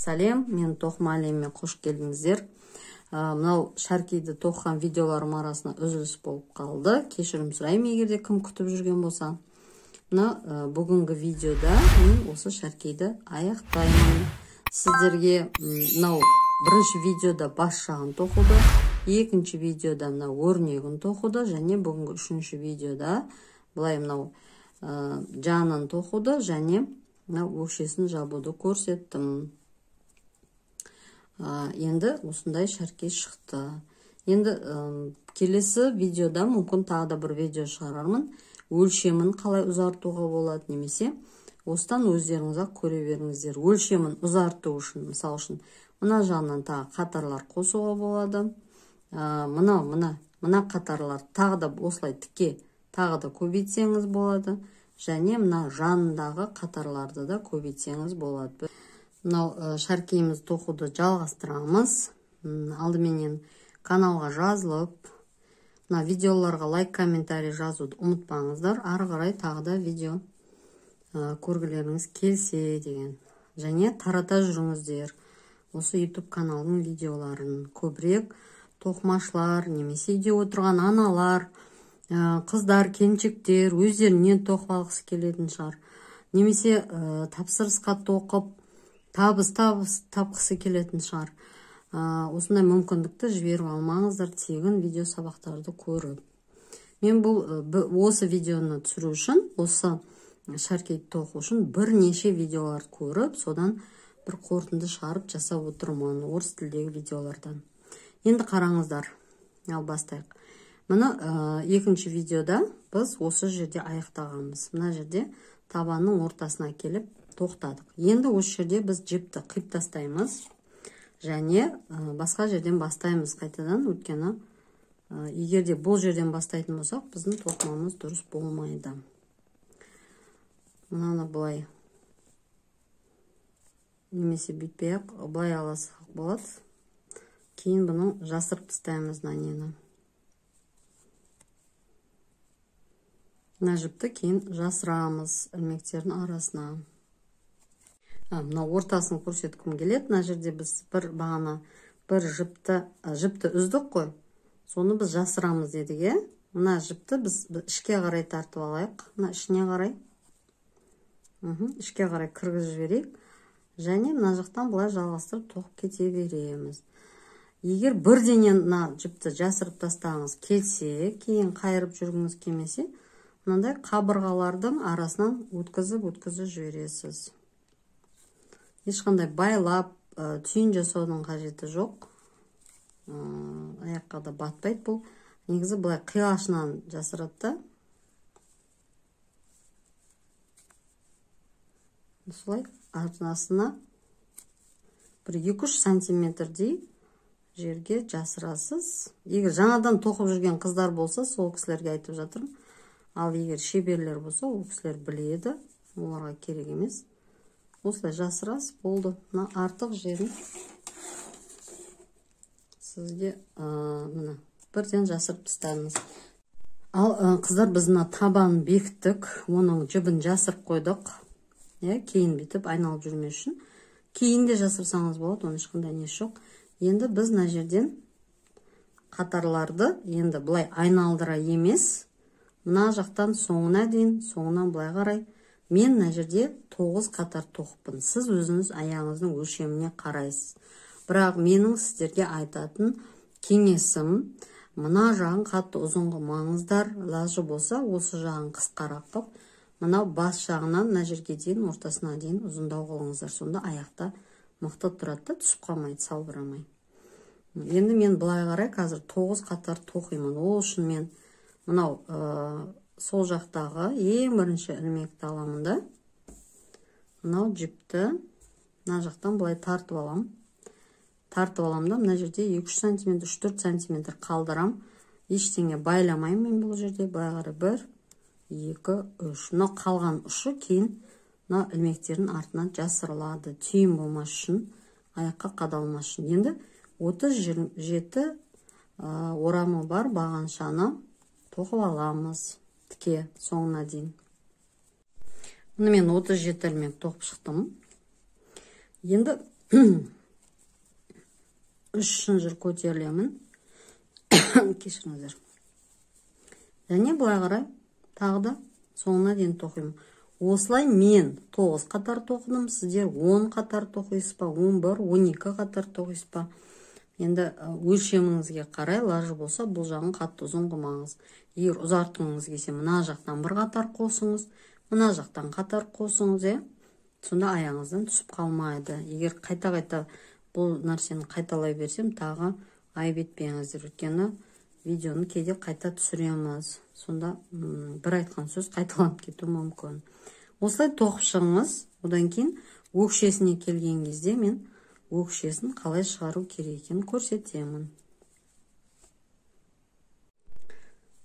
Сәлем, мен тоқыма әлеміме қош келдіңіздер. Мынау шаркиді тоқыған видеоларым арасында үзіліс болып қалды. Кешірім сұраймын, егер де кім күтіп жүрген болса. Мына бүгінгі видеода мен осы шаркиді аяқтаймын. Сіздерге мынау бірінші видеода бас жағын тоқыды, екінші видеода мына өрнегін тоқыды, және бүгінгі үшінші видеода былай мынау жанын тоқыды және мына өкшесін жабуды көрсеттім. Енді осындай шарки шықты. Енді келесі видеода мүмкін тағы да бір видео шығарармын. Өлшемін қалай ұзартуға болады, немесе осыдан өздеріңіз-ақ көре беріңіздер. Өлшемін ұзарту үшін, мысал үшін, мына жағынан тағы қатарлар қосуға болады. Мына қатарлар тағы да осылай тіке тағы да көбейтсеңіз болады. Және мына жанындағы қатарларды да көбейтсеңіз болады. Мынау шаркиіміз тоқуды жалғастырамыз. Алдыменен каналға жазылып, мына видеоларға лайк, комментарий жазуды ұмытпаңыздар. Ары қарай тағы да видео көргілеріңіз келсе деген. Және тарата жүріңіздер осы YouTube каналының видеоларын. Көбірек тоқымашылар немесе үйде отырған аналар, қыздар, келіншектер өздерінен тоқып алғысы келетін шығар. Немесе тапсырысқа тоқып, табыс тапқысы келетін шығар. Осындай мүмкіндікті жіберіп алмаңыздар, тегін видео сабақтарды көріп. Мен бұл осы видеоны түсіру үшін, осы шаркейді тоқу үшін бірнеше видеоларды көріп, содан бір қорытынды шығарып жасап отырмын орыс тілдегі видеолардан. Енді қараңыздар, ал бастайық. Мына екінші видеода біз осы жерде аяқтағанбыз. Мына жерде табанның ортасына келіп тоқтадық. Енді осы жерде біз жіпті қиып тастаймыз және басқа жерден бастаймыз қайтадан. Өйткені егер де бұл жерден бастайтын болсақ, біздің тоқымамыз дұрыс болмайды. Мынаны былай немесе бүйтпей-ақ былай алсақ болады. Кейін бұны жасырып тастаймыз мына нені. Мына жіпті кейін жасырамыз ілмектердің арасына. Мына ортасын көрсеткім келеді. Мына жерде біз бір бағана бір жіпті үздік қой. Соны біз жасырамыз дедік, е? Мына жіпті біз ішке қарай тартып алайық. Мына ішіне қарай. Ішке қарай кіргізіп жіберейік. Және мына жақтан былай жалғастырып тоқып кете береміз. Егер бірденен мына жіпті жасырып тастағыңыз келсе, кейін қайырып жүргіңіз келмесе, мынандай қабырғалардың арасынан өткізіп жібересіз. Ешқандай байлап, түйін жасаудың қажеті жоқ. Аяққа да батпайды бұл. Негізі былай қиғашынан жасырады да. Осылай арасына бір 2-3 сантиметрдей жерге жасырасыз. Егер жаңадан тоқып жүрген қыздар болса, сол кісілерге айтып жатырмын. Ал егер шеберлер болса, ол кісілер біледі, оларға керек емес. Осылай жасырасыз, болды. Мына артық жерін сізге мына бірден жасырып тастаймыз. Ал қыздар, біз мына табанын бекіттік, оның жібін жасырып қойдық. Кейін бүйтіп айналып жүрмес үшін. Кейін де жасырсаңыз болады, оның ешқандай несі жоқ. Енді біз мына жерден қатарларды енді былай айналдыра емес, мына жақтан соңына дейін, соңынан былай қарай. Мен мына жерде 9 қатар тоқыппын. Сіз өзіңіз аяғыңыздың өлшеміне қарайсыз. Бірақ менің сіздерге айтатын кеңесім, мына жағын қатты ұзын қылмаңыздар. Лажы болса, осы жағын қысқарақ қылып, мынау бас жағынан мына жерге дейін, ортасына дейін ұзындау қылыңыздар. Сонда аяқта мықты тұрады да, түсіп қалмайды, салбырамай. Енді мен былай қарай қазір 9 қатар тоқимын. Ол үшін мен мынау сол жақтағы ең бірінші ілмекті аламын да, мынау жіпті мына жақтан былай тартып аламын. Тартып аламын да, мына жерде 2-3 сантиметр, 3-4 сантиметр қалдырам. Ештеңе байламаймын мен бұл жерде. Былай қарай 1, 2, 3. Мынау қалған ұшы кейін мына ілмектердің артынан жасырылады. Түйін болмас үшін, аяққа қадалмас үшін. Енді 37 орамы бар бағаншаны тоқып аламыз тіке соңына дейін. Міне мен 37 ілмек тоқып шықтым. Енді 3 шынжыр көтерілемін. Кешіріңіздер. Және былай қарай тағы да соңына дейін тоқимын. Осылай мен 9 қатар тоқыдым, сіздер 10 қатар тоқисыз ба, 11, 12 қатар тоқисыз ба? Енді өлшеміңізге қарай, лажы болса, бұл жағын қатты ұзын қылмаңыз. Егер ұзартқыңыз келсе, мына жақтан бір қатар қосыңыз, мына жақтан қатар қосыңыз, иә? Сонда аяғыңыздан түсіп қалмайды. Егер қайта-қайта бұл нәрсені қайталай берсем, тағы айып етпеңіздер. Өйткені видеоны кейде қайта түсіреміз. Сонда бір айтқан сөз қайталанып кетуі мүмкін. Осылай тоқып шығыңыз. Одан кейін өкшесіне келген кезде мен өкшесін қалай шығару керек екенін көрсетемін.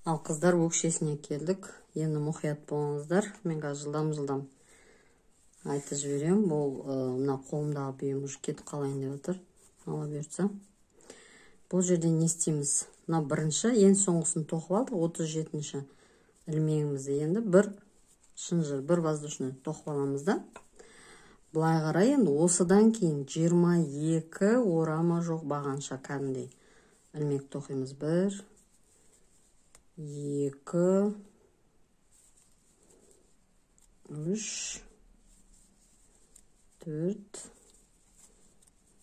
Ал қыздар, өкшесіне келдік. Енді мұқият болыңыздар. Мен қазір жылдам-жылдам айтып жіберемін. Бұл мына қолымдағы бүйім уже кетіп қалайын деп отыр. Ала бұйыртса. Бұл жерде не істейміз? Мына бірінші, ең соңғысын тоқып алдық, 37-ші ілмегімізді. Енді бір шынжыр, бір воздушный тоқып аламыз да. Былай қарай енді осыдан кейін 22 орама жоқ бағанша кәдімгідей ілмек тоқимыз. 1 2 3 4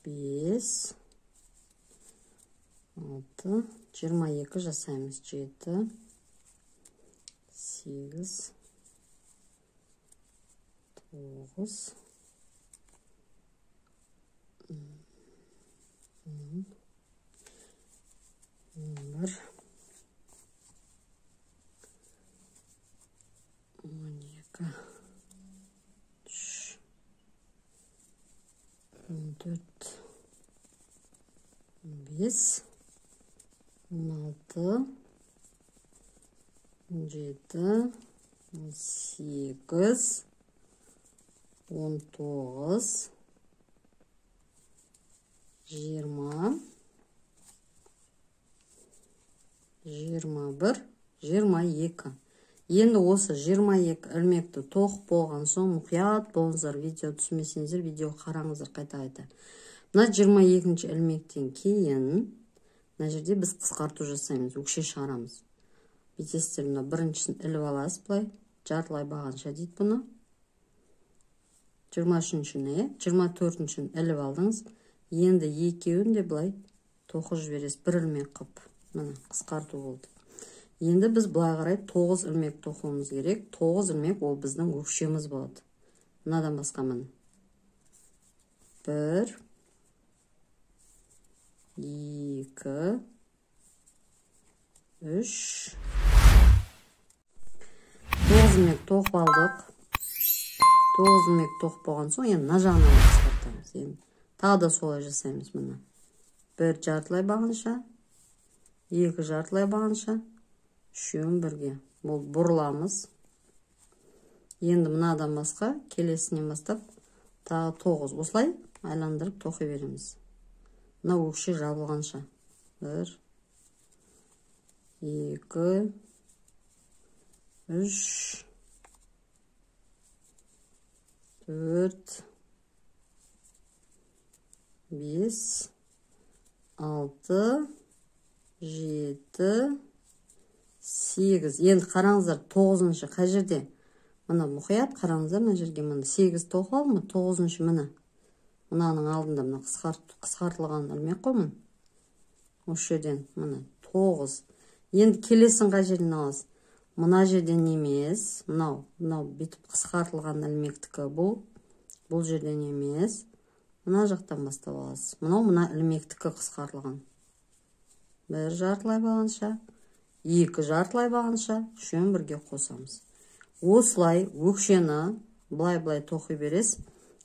5 6 22 жасаймыз. 7 8 9 10 11 12 3 14 15 16 17 18 19 20 21 22. Енді осы 22 ілмекті тоқып болған соң мұқият болыңыздар. Видео түсінбесеңіздер, видео қараңыздар қайта-қайта. Мына 22-ші ілмектен кейін мына жерде біз қысқарту жасаймыз, өкше шығарамыз. Бүйтесіздер, мына біріншісін іліп аласыз былай, жартылай бағанша дейді бұны. 23-шіні, 24-шіні іліп алдыңыз. Енді екеуін де былай тоқып жібересіз, бір ілмек қып. Міне, қысқарту болды. Енді біз былай қарай 9 ілмек тоқуымыз керек. 9 ілмек ол біздің өкшеміз болады. Мынадан басқа міне. 1 2 3 9 ілмек тоқып алдық. 9 ілмек тоқып болған соң енді мына жағынан қысқартамыз. Енді тағы да солай жасаймыз міне. 1 жартылай бағанша, 2 жартылай бағанша, үшеуін бірге. Бұл бұрыламыз. Енді мынадан басқа келесінен бастап тағы 9. Осылай айландырып тоқи береміз. Мына өкше жабылғанша. 1 2 3 4 5 6 7 8. Енді қараңыздар, 9-шы қай жерде? Мына мұқият қараңыздар, мына жерге міне 8 тоқып алдым, 9-шы міне. Мынаның алдында мына қысқартылған ілмек қой міне. Осы жерден міне 9. Енді келесін қай жерден аласыз? Мына жерден емес, мынау бүйтіп қысқартылған ілмектікі бұл. Бұл жерден емес. Мына жақтан бастап аласыз. Мынау мына ілмектікі қысқартылған. 1 жартылай бағанша, 2 жартылай бағанша, үшеуін бірге қосамыз. Осылай өкшені былай-былай тоқи бересіз.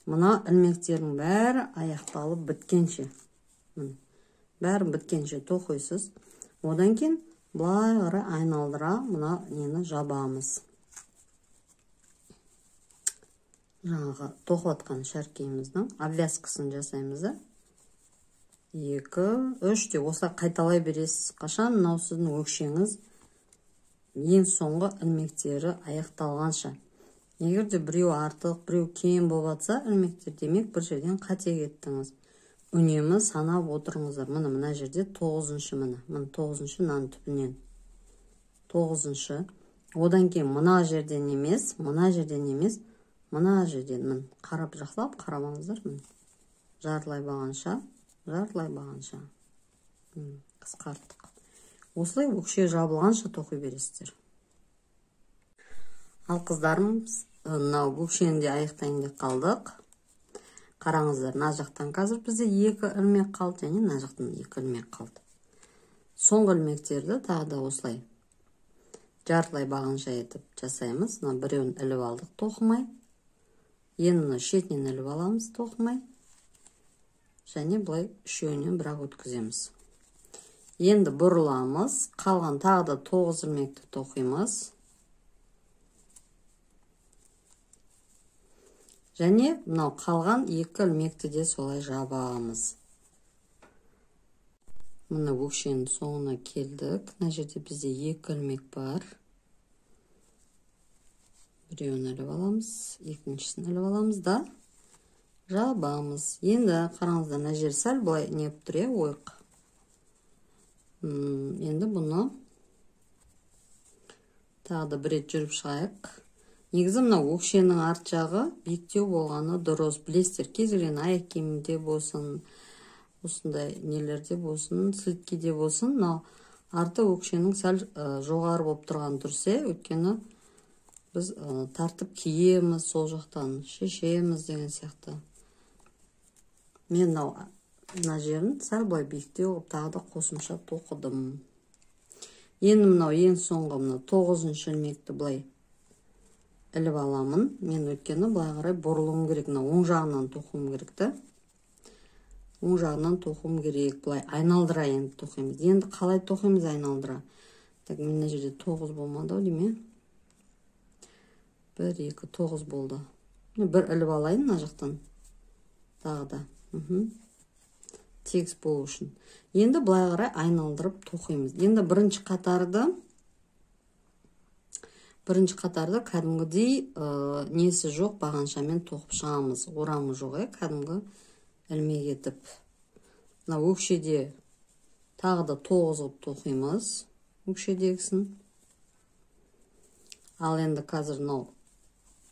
Мына ілмектердің бәрі аяқталып біткенше. Міне, бәрі біткенше тоқисыз. Одан кейін былай қарай айналдыра мына нені жабамыз. Жаңағы тоқып жатқан шәркейіміздің обвязкасын жасаймыз да. 2 3 деп осылай қайталай бересіз. Қашан мынау сіздің өкшеңіз ең соңғы ілмектері аяқталғанша. Егер де біреу артық, біреу кем болып жатса, ілмектер, демек бір жерден қате кеттіңіз. Үнемі санап отырыңыздар. Міне, мына жерде 9-шы, міне, міне 9-шы мынаның түбінен. 9-шы. Одан кейін мына жерден емес, мына жерден емес, мына жерден, міне, қарап жақсылап қарамаңыздар, міне. Жартылай бағанша, жартылай бағанша. Қысқарттық. Осылай өкше жабылғанша тоқи бересіздер. Ал қыздарым, мынау өкшені де аяқтайын деп қалдық. Қараңыздар, мына жақтан қазір бізде 2 ілмек қалды, және мына жақтан 2 ілмек қалды. Соңғы ілмектерді тағы да осылай жартылай бағанша етіп жасаймыз. Мына біреуін іліп алдық тоқымай. Енді мына шетінен іліп аламыз тоқымай. Және былай үшеуінен бірақ өткіземіз. Енді бұрыламыз. Қалған тағы да 9 ілмекті тоқимыз. Және мынау қалған 2 ілмекті де солай жабамыз. Мына өкшенің соңына келдік. Мына жерде бізде 2 ілмек бар. Біреуін іліп аламыз, екіншісін іліп аламыз да жабамыз. Енді қараңыздар, мына жер сәл былай не болып тұр, ойық. Енді бұны тағы да бір рет жүріп шығайық. Негізі мына өкшенің арт жағы биіктеу болғаны дұрыс. Білесіздер, кез келген аяқ киімде болсын, осындай нелерде болсын, сілткеде болсын, мынау арты өкшенің сәл жоғары болып тұрған дұрыс, өйткені біз тартып киеміз, сол жақтан шешеміз деген сияқты. Мен мынау мына жерін сәл былай биіктеу қылып тағы да қосымша тоқыдым. Енді мынау ең соңғы мына 9-шы ілмекті былай іліп аламын. Мен өйткені былай қарай бұрылуым керек, мына оң жағынан тоқуым керек та. Оң жағынан тоқуым керек, былай айналдыра енді тоқимыз. Енді қалай тоқимыз айналдыра? Так, мына жерде 9 болмады ау деймін. 1, 2, 9 болды. Бір іліп алайын мына жақтан. Тағы да. Тегіс болу үшін. Енді былай қарай айналдырып тоқимыз. Енді бірінші қатарды кәдімгідей несі жоқ бағаншамен тоқып шығамыз. Орамы жоқ, кәдімгі ілмек етіп. Мына өкшеде тағы да 9 қылып тоқимыз өкшедегісін. Ал енді қазір мынау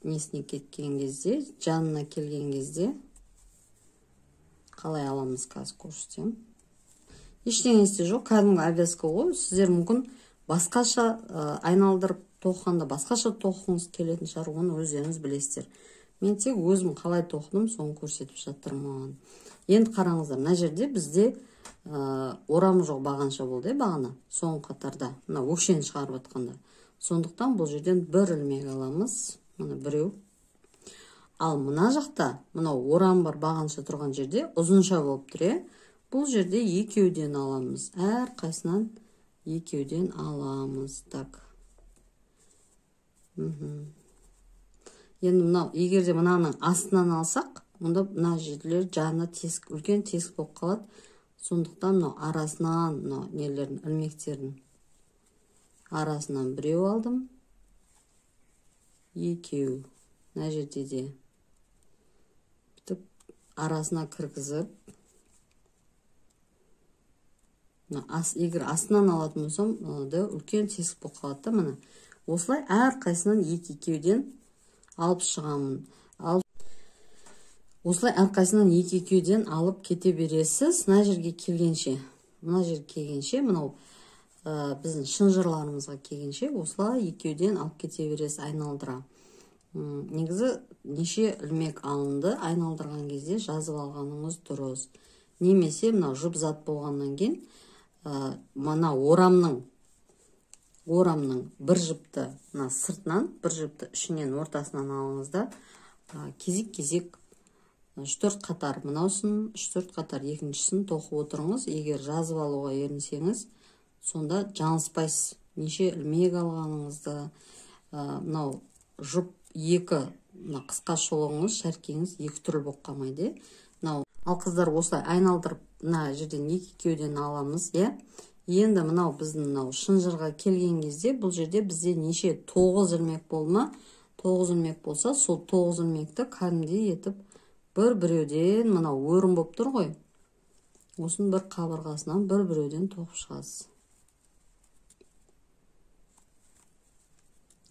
несіне кеткен кезде, жанына келген кезде қалай аламыз қазір көрсетемін. Ештеңесі жоқ, кәдімгі обвязка ғой. Сіздер мүмкін басқаша айналдырып тоқығанда басқаша тоқығыңыз келетін шығар, оны өздеріңіз білесіздер. Мен тек өзім қалай тоқыдым, соны көрсетіп жатырмын. Енді қараңыздар, мына жерде бізде орамы жоқ бағанша болды, бағана соңғы қатарда, мына өкшені шығарып жатқанда. Сондықтан бұл жерден бір ілмек аламыз, мына біреу. Ал мына жақта, мынау орам бар бағанша тұрған жерде ұзынша болып тұр, бұл жерде екеуден аламыз. Әр қайсынан екеуден аламыз. Так. Енді мынау, егер де мынаның астынан алсақ, онда мына жерлер жаны тесік, үлкен тесік болып қалады. Сондықтан мынау арасынан, мынау нелердің, ілмектердің арасынан біреу алдым. Екеу. Мына жерде де бүйтіп арасына кіргізіп, егер астынан алатын болсам, да үлкен тесік болып қалады да, міне. Осылай әр қайсынан екі-екеуден алып шығамын. Осылай әр қайсынан екі-екеуден алып кете бересіз. Мына жерге келгенше, мына жерге келгенше, мынау біздің шынжырларымызға келгенше осылай екеуден алып кете бересіз айналдыра. Негізі неше ілмек алынды айналдырған кезде жазып алғаныңыз дұрыс. Немесе мынау жұп зат болғаннан кейін мына орамның бір жіпті мына сыртынан, бір жіпті ішінен, ортасынан алыңыз да, кезек-кезек 3-4 қатар мынаусын, 3-4 қатар екіншісін тоқып отырыңыз. Егер жазып алуға ерінсеңіз, сонда жаңылыспайсыз. Неше ілмек алғаныңызды, мынау жұп екі, мына қысқа шұлығыңыз, шәркеңіз екі түрлі болып қалмайды. Мынау, ал қыздар осылай айналдырып мына жерден екі-екеуден аламыз, иә. Енді мынау біздің мынау шынжырға келген кезде бұл жерде бізде неше 9 ілмек болды ма? 9 ілмек болса, сол 9 ілмекті кәдімгідей етіп бір-біреуден, мынау өрім болып тұр ғой, осының бір қабырғасынан бір-біреуден тоқып шығасыз.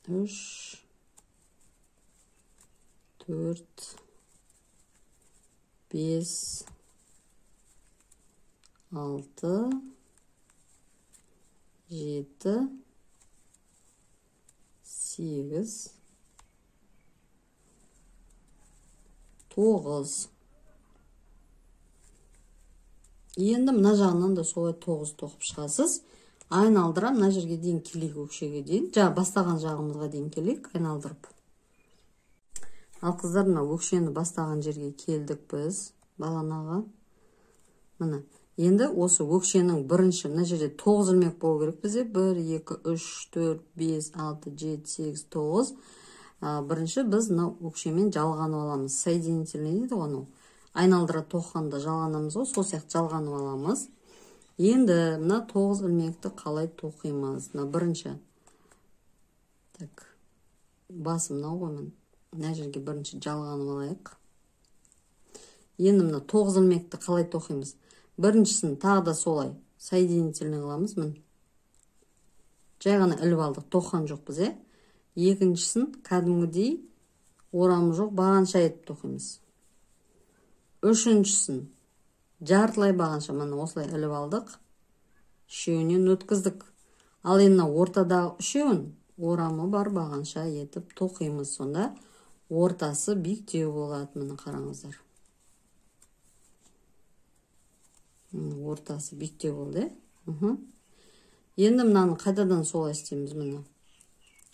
3 4 5 6 7 8 9. Енді мына жағынан да солай 9 тоқып шығасыз. Айналдыра мына жерге дейін келейік, өкшеге дейін, жаңа бастаған жағымызға дейін келейік, айналдырып. Ал қыздар, мына өкшені бастаған жерге келдік біз, бағанағы. Міне, енді осы өкшенің бірінші, мына жерде 9 ілмек болу керек бізде. 1, 2, 3, 4, 5, 6, 7, 8, 9. Бірінші біз мына өкшемен жалғанып аламыз. Соединительный дейді ғой анау. Айналдыра тоққанда жалғанамыз ғой, сол сияқты жалғанып аламыз. Енді мына 9 ілмекті қалай тоқимыз? Мына бірінші. Так. Басы мынау ғой, міне. Мына жерге бірінші жалғанып алайық. Енді мына 9 ілмекті қалай тоқимыз? Біріншісін тағы да солай соединительный қыламыз, міне. Жай ғана іліп алдық, тоққан жоқпыз, е? Екіншісін кәдімгідей орамы жоқ бағанша етіп тоқимыз. Үшіншісін жартылай бағанша, міне осылай іліп алдық, үшеуінен өткіздік. Ал енді ортадағы үшеуін орамы бар бағанша етіп тоқимыз. Сонда ортасы биіктеу болады, міне қараңыздар. Ортасы биіктеу болды. Енді мынаны қайтадан солай істейміз, міне.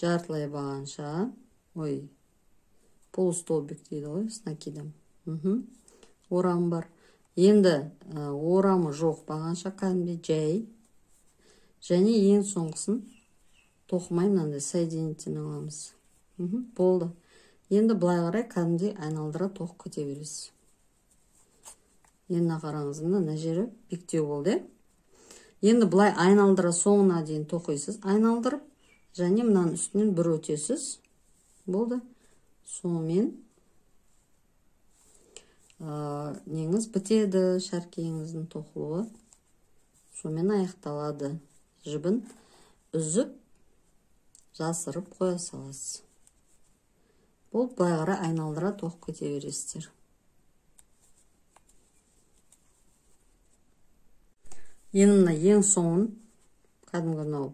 Жартылай бағанша, ой, полустолбик дейді ғой, с накидом. Орамы бар. Енді орамы жоқ бағанша кәдімгідей жай. Және ең соңғысын тоқымай мынандай соединительный аламыз. Болды. Енді былай қарай кәдімгідей айналдыра тоқып кете бересіз. Енді қараңыз, мына жері биіктеу болды. Енді былай айналдыра соңына дейін тоқисыз, айналдырып, және мынаның үстінен бір өтесіз. Болды. Сонымен неңіз бітеді, шәркейіңіздің тоқылуы сонымен аяқталады. Жібін үзіп, жасырып қоя саласыз. Бұл былай қарай айналдыра тоқып кете бересіздер. Енді мына ең соңын кәдімгі мынау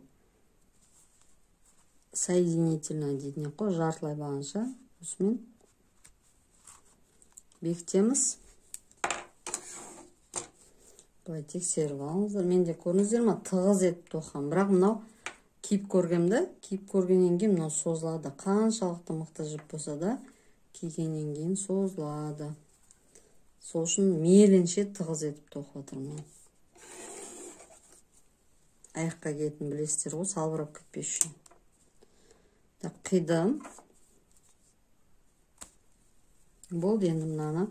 соединительный дейтін қой, жартылай бағанша осымен бекітеміз. Былай тексеріп алыңыздар. Менде көрдіңіздер ма, тығыз етіп тоққан. Бірақ мынау киіп көргенді, киіп көргеннен кейін мынау созылады. Қаншалықты мықты жіп болса да кигеннен кейін созылады. Сол үшін мейлінше тығыз етіп тоқып жатырмын. Аяққа киетін білесіздер ғой, салбырап кетпес үшін. Так, қидым. Болды, енді мынаны,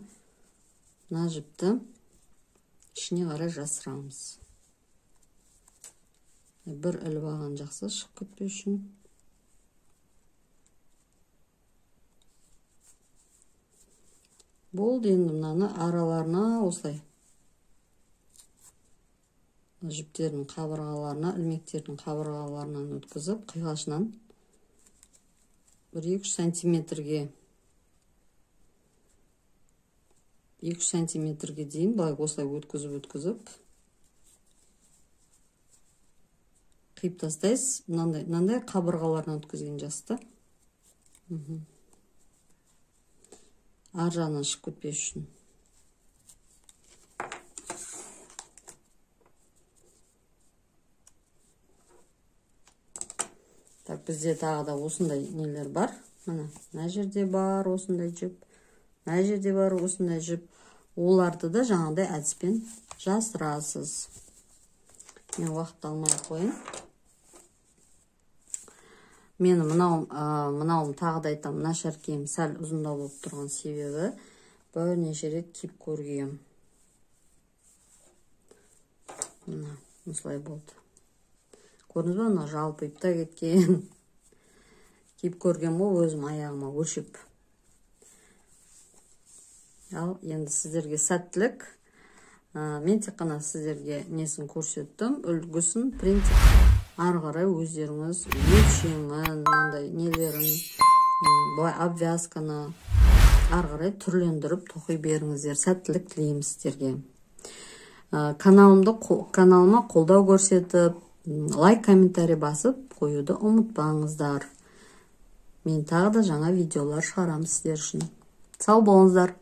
мына жіпті ішіне қарай жасырамыз. Бір іліп алған жақсы, шығып кетпес үшін. Болды, енді мынаны араларына осылай жіптердің қабырғаларына, ілмектердің қабырғаларынан өткізіп, қиғашынан 1-2 сантиметрге 2 сантиметрге дейін былай осылай өткізіп қиып тастайсыз. Мынандай қабырғаларынан өткізген жақсы. Ар жағынан шығып кетпес үшін. Так, бізде тағы да осындай нелер бар. Міне, мына жерде бар осындай жіп, мына жерде бар осындай жіп. Оларды да жаңағыдай әдіспен жасырасыз. Мен уақытты алмай қояйын. Мен мынауым тағы да айтамын, мына шәркейім сәл ұзындау болып тұрған себебі бірнеше рет киіп көргем. Мына осылай болды. Көрдіңіз бе, мына жалпиып та кеткен. Киіп көргем ғой өзім, аяғыма өлшеп. Ал енді сіздерге сәттілік. Мен тек қана сіздерге несін көрсеттім, үлгісін, принцип. Ары қарай өздеріңіз өлшемін, мынандай нелерін, былай обвязканы ары қарай түрлендіріп тоқи беріңіздер. Сәттілік тілеймін сіздерге. Каналыма қолдау көрсетіп, лайк, комментарий басып қоюды ұмытпаңыздар. Мен тағы да жаңа видеолар шығарамын сіздер үшін. Сау болыңыздар.